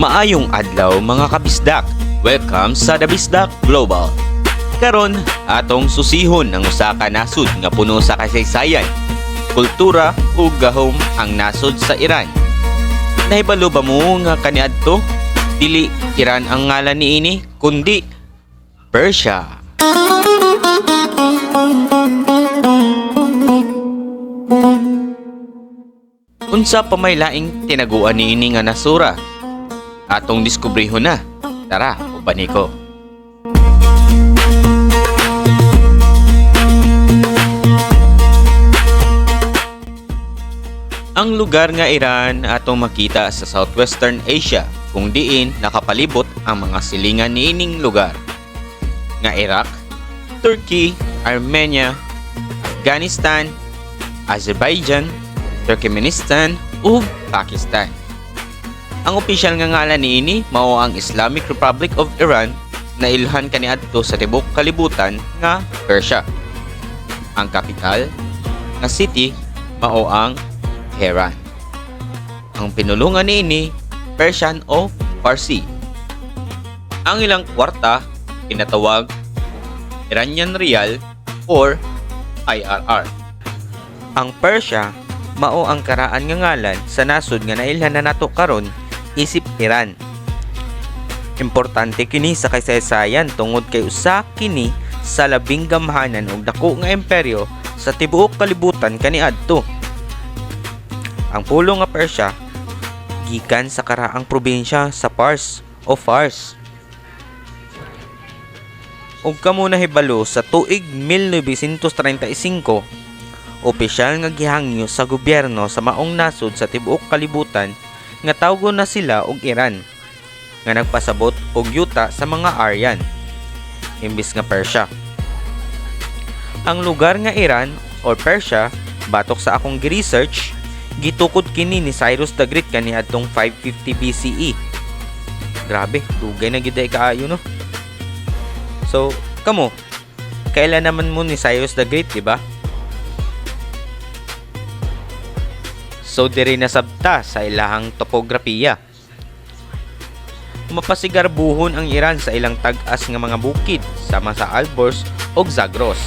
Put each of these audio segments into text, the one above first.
Maayong adlaw, mga kabisdak. Welcome sa The Bisdak Global. Karon, atong susihon ang usa ka nasod nga puno sa kasaysayan, kultura ug gahom, ang nasod sa Iran. Nahibalo ba mo nga kaniadto dili Iran ang ngalan niini kundi Persia? Unsa pa may laing tinaguan niini nga nasura? Atong diskubrihon na. Tara, uban ko. Ang lugar nga Iran atong makita sa Southwestern Asia kung diin nakapalibot ang mga silingan niining lugar nga Iraq, Turkey, Armenia, Afghanistan, Azerbaijan, Turkmenistan ug Pakistan. Ang opisyal nga ngalan niini mao ang Islamic Republic of Iran na ilhan kaniadto sa tibuok kalibutan nga Persia. Ang kapital nga city mao ang Tehran. Ang pinulungan niini, Persian o Farsi. Ang ilang kwarta kinatawag Iranian Rial or IRR. Ang Persia mao ang karaan nga ngalan sa nasod nga nailhan na nato karon isip Iran. Importante kini sa kasaysayan tungod kay usa kini sa labing gamhanan ug dako nga imperyo sa tibuok kalibutan kaniadto. Ang pulong nga Persia gikan sa karaang probinsya sa Pars o Fars. Ug kamo nahibalo, sa tuig 1935 opisyal nga gihangyo sa gobyerno sa maong nasod sa tibuok kalibutan nga tawgon na sila og Iran, nga nagpasabot og yuta sa mga Aryan imbis nga Persia. Ang lugar nga Iran or Persia, batok sa akong gi-research, gitukod kini ni Cyrus the Great kaniadtong 550 BCE. Grabe, dugay na gyud ay kaayo, no? So, kamo, kailan naman mo ni Cyrus the Great, di ba? So diri nasabta sa ilahang topografiya. Mapasigarbuhon ang Iran sa ilang tag-as nga mga bukid sama sa Alborz ug Zagros.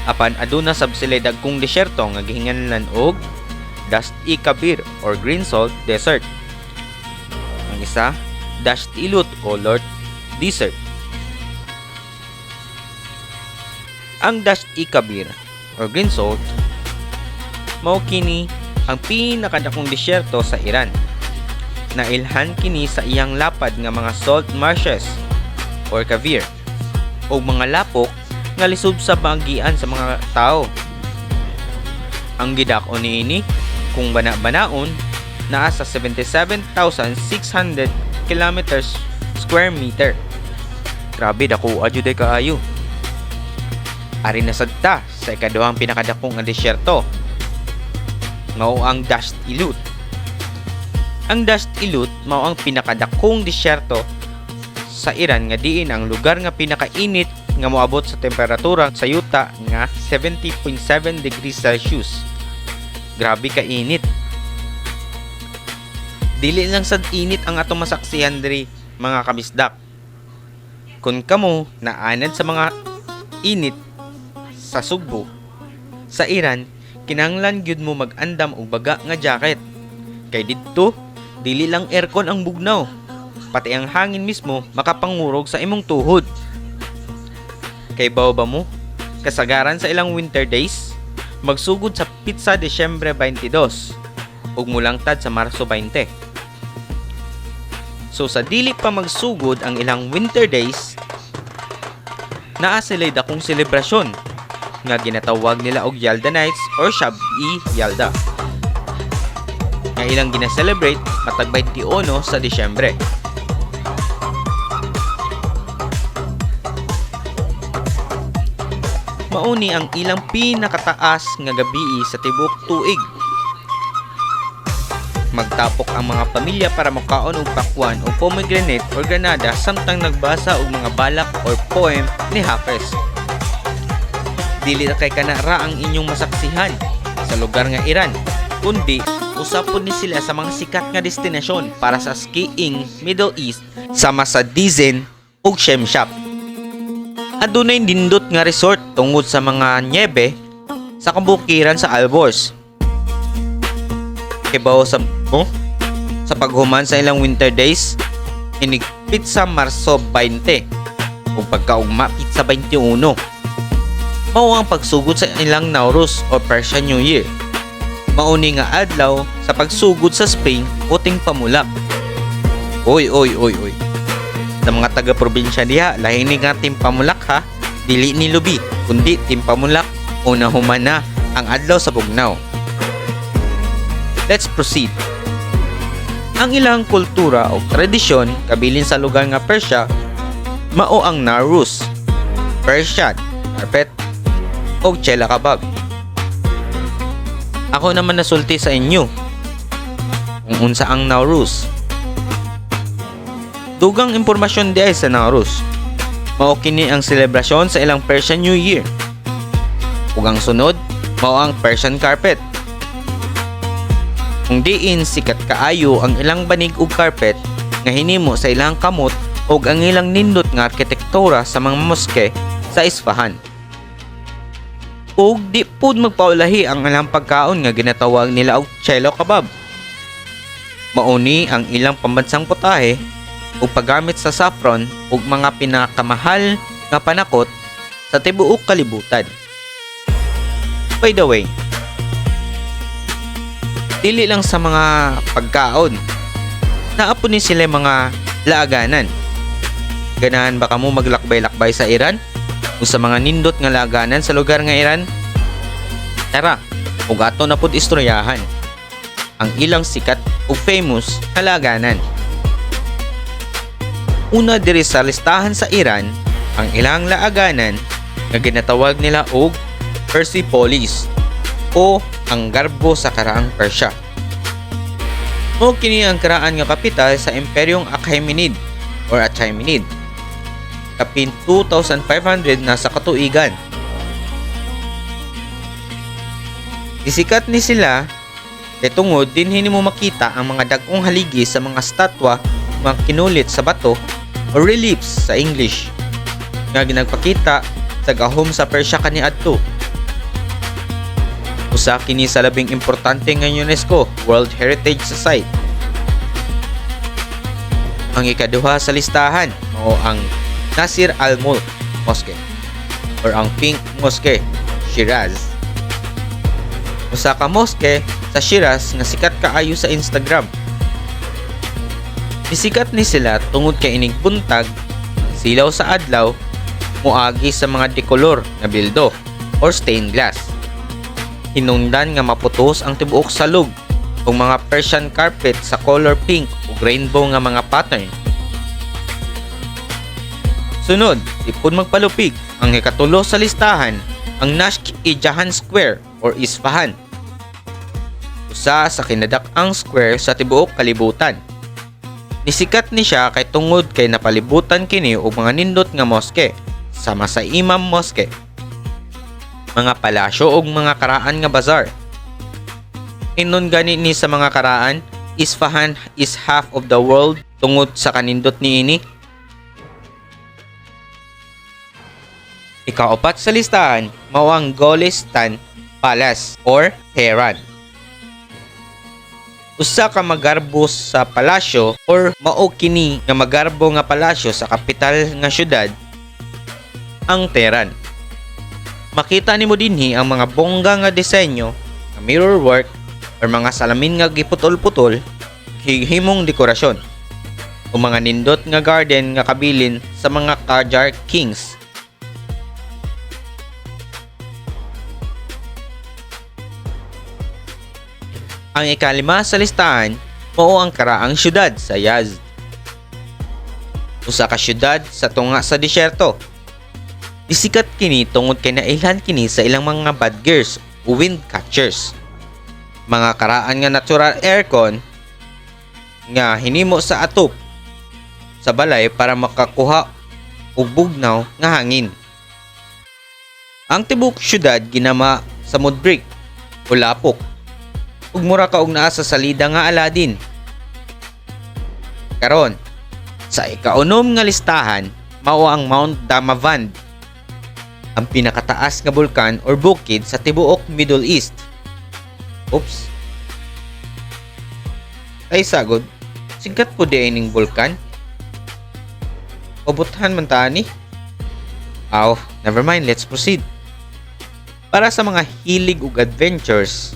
Apan aduna sab sila dagkong disyerto nga gihinganlan og Dasht-e Kabir or Green Salt Desert. Ang isa, Dasht-e Lut o Lort Desert. Ang Dasht-e Kabir or Green Salt mao kini ang pinakadakong disyerto sa Iran. Nailhan kini sa iyang lapad nga mga salt marshes or kavir o mga lapok nga lisod sa bagian sa mga tao. Ang gidak-on niini kung bana-banaon naa sa 77,600 kilometers square meter. Grabe, dako jud ay kaayo. Ari na sad ta sa ikaduhang pinakadakong nga disyerto, mao ang Dasht-e Lut. Ang Dasht-e Lut mao ang pinakadakong disyerto sa Iran nga diin ang lugar nga pinakainit nga moabot sa temperatura sa yuta nga 70.7 degrees Celsius. Grabe ka init. Dili lang sad init ang atong masaksihan diri, mga kabisdak. Kung kamo naanad sa mga init sa Sugbo, sa Iran kinahanglan gyud mo mag-andam og baga nga jacket. Kay didto, dili lang aircon ang bugnaw, pati ang hangin mismo makapangurog sa imong tuhod. Kay baw ba mo, kasagaran sa ilang winter days, magsugod sa petsa Disyembre 22 ug mulangtad sa Marso 20. So sa dili pa magsugod ang ilang winter days, naa sila'y dakong selebrasyon nga ginatawag nila og Yalda Nights or Shab-e Yalda, nga ilang gina-celebrate matag 21 sa Disyembre. Mauni ang ilang pinakataas nga gabii sa tibuok tuig. Magtapok ang mga pamilya para makaon og pakwan o pomegranate or granada samtang nagbasa og mga balak or poem ni Hafez. Dili na kay kana ra ang inyong masaksihan sa lugar nga Iran, kundi usa Usa pod ni sila sa mga sikat nga destinasyon para sa skiing Middle East sama sa Dizin ug Shemshab. Adunay nindot nga resort tungod sa mga nyebe sa kabukiran sa Alborz. Kibaw sa mo sa paghuman sa ilang winter days inig petsa Marso 20 ug pagkaugma petsa 21 mao ang pagsugod sa ilang Nowruz o Persian New Year. Mauni nga adlaw sa pagsugod sa spring o tingpamulak. Oy, oy, oy, oy. Sa mga taga-probinsya diha, lahi ni nga timpamulak ha. Dili ni lubi, kundi timpamulak o nahuman na ang adlaw sa bugnaw. Let's proceed. Ang ilang kultura o tradisyon kabilin sa lugar nga Persia mao ang Nowruz, Persian carpet, o Chela Kebab. Ako naman nasulti sa inyo kung unsa ang Nowruz. Dugang impormasyon diay sa Nowruz. Mao kini ang selebrasyon sa ilang Persian New Year. Ug ang sunod, mao ang Persian carpet. Kung diin sikat kaayo ang ilang banig ug carpet nga hinimo sa ilang kamot ug ang ilang nindot nga arkitektura sa mga moske sa Isfahan. Ug di pud magpaulahi ang ilang pagkaon nga ginatawag nila og chelo kebab. Mauni ang ilang pambansang putahe ug paggamit sa saffron ug mga pinakamahal nga panakot sa tibuok kalibutan. By the way, dili lang sa mga pagkaon, naa pod ni sila mga laaganan. Ganahan ba kamo maglakbay-lakbay sa Iran? O sa mga nindot nga laaganan sa lugar nga Iran? Tara, ug ato na pud istoryahan ang ilang sikat ug famous nga laaganan. Una diri sa listahan sa Iran, ang ilang laaganan nga ginatawag nila og Persepolis o ang garbo sa karaang Persia. Mao kini ang karaan nga kapital sa Imperyong Achaemenid or Achaemenid. Kapin 2,500 na sa katuigan. Isikat ni sila kay tungod dinhi nimo makita ang mga dag-ong haligi sa mga estatwa, mga kinulit sa bato o reliefs sa English nga ginagpakita sa gahom sa Persia kaniadto. Usa kini sa labing importante nga UNESCO World Heritage Site. Ang ikaduha sa listahan mao ang Nasir al-Mulk Mosque or ang Pink Mosque, Shiraz. Usa ka mosque sa Shiraz nga sikat kaayo sa Instagram. Nisikat ni sila tungod kay inig buntag, ang silaw sa adlaw moagi sa mga dekolor nga bildo or stained glass. Hinungdan nga maputos ang tibuok salog ug mga Persian carpet sa color pink ug rainbow nga mga pattern. Sunod, di pud magpalupig, ang ikatulo sa listahan, ang Naqsh-e-Jahan Square or Isfahan. Usa sa kinadak-ang square sa tibuok kalibutan. Nisikat ni siya kay tungod kay napalibutan kini og mga nindot nga mosque sama sa Imam Mosque, mga palasyo ug mga karaan nga bazaar. Ingon gani ni sa mga karaan, Isfahan is half of the world tungod sa kanindot niini. Ikaapat sa listahan mao ang Golestan Palace or Tehran. Usa ka magarbo sa palasyo or mao kini nga magarbo nga palasyo sa kapital nga syudad, ang Tehran. Makita nimo dinhi ang mga bongga nga disenyo, nga mirror work or mga salamin nga giputol-putol himong dekorasyon o mga nindot nga garden nga kabilin sa mga Qajar kings. Ang ikalima sa listahan mao ang karaang syudad sa Yazd. Usa ka syudad sa tunga sa disyerto. Isikat kini tungod kay nailhan kini sa ilang mga badgers o wind catchers. Mga karaan nga natural aircon nga hinimo sa atop sa balay para makakuha og bugnaw nga hangin. Ang tibuok syudad ginama sa mud brick o lapok Ug mura ka og naa sa salida nga Aladdin. Karon, sa ikaunom nga listahan, mao ang Mount Damavand, ang pinakataas nga bulkan or bukid sa tibuok Middle East. Oops. Ay sagod, sikat po diay ning bulkan. Ubuthan man ta ni. Aw, never mind, let's proceed. Para sa mga hilig og adventures,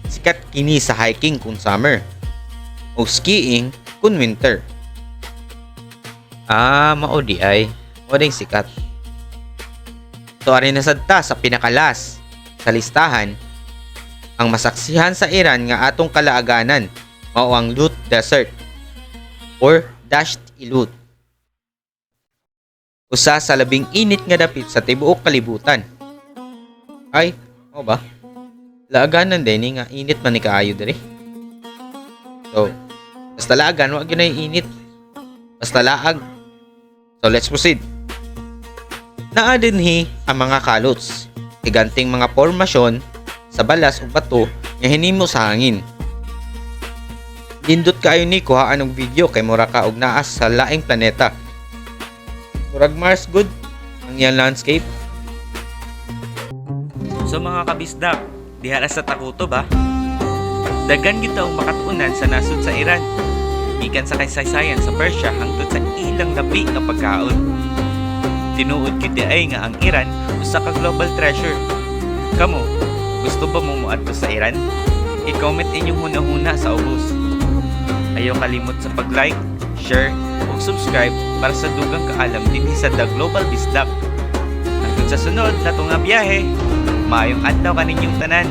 sikat kini sa hiking kung summer o skiing kung winter. Ah, mao diay. Mao ding sikat. So ari na sad ta sa pinaka-last sa listahan, ang masaksihan sa Iran nga atong kalaaganan mao ang Lut Desert or Dasht-e Lut. Usa sa labing init nga dapit sa tibuok kalibutan. Ay, mao ba? Laaganan din ni nga init man ni kaayo diri. So, basta laagan, wa gyud init. Basta laag. So let's proceed. Naa dinhi ang mga kaluts, higanting mga formasyon sa balas ug bato nga hinimo sa hangin. Nindot kaayo ni kuhaan og video kay mura ka og naa sa laing planeta. Murag Mars gud ang iyang landscape. So mga kabisdak, diha ra sa ta kutob ha. Daghan gyud ta og makatunan sa nasod sa Iran. Gikan sa kasaysayan sa Persia hangtod sa ilang labi nga pagkaon. Tinuod gyud diay nga ang Iran usa ka global treasure. Kamo, gusto ba mo moadto sa Iran? I-comment inyong hunahuna sa ubos. Ayaw kalimot sa pag-like, share, ug subscribe para sa dugang kaalam dinhi sa The Global Bisdak. Hangtod sa sunod nato nga biyahe. Maayong adlaw kaninyong tanan.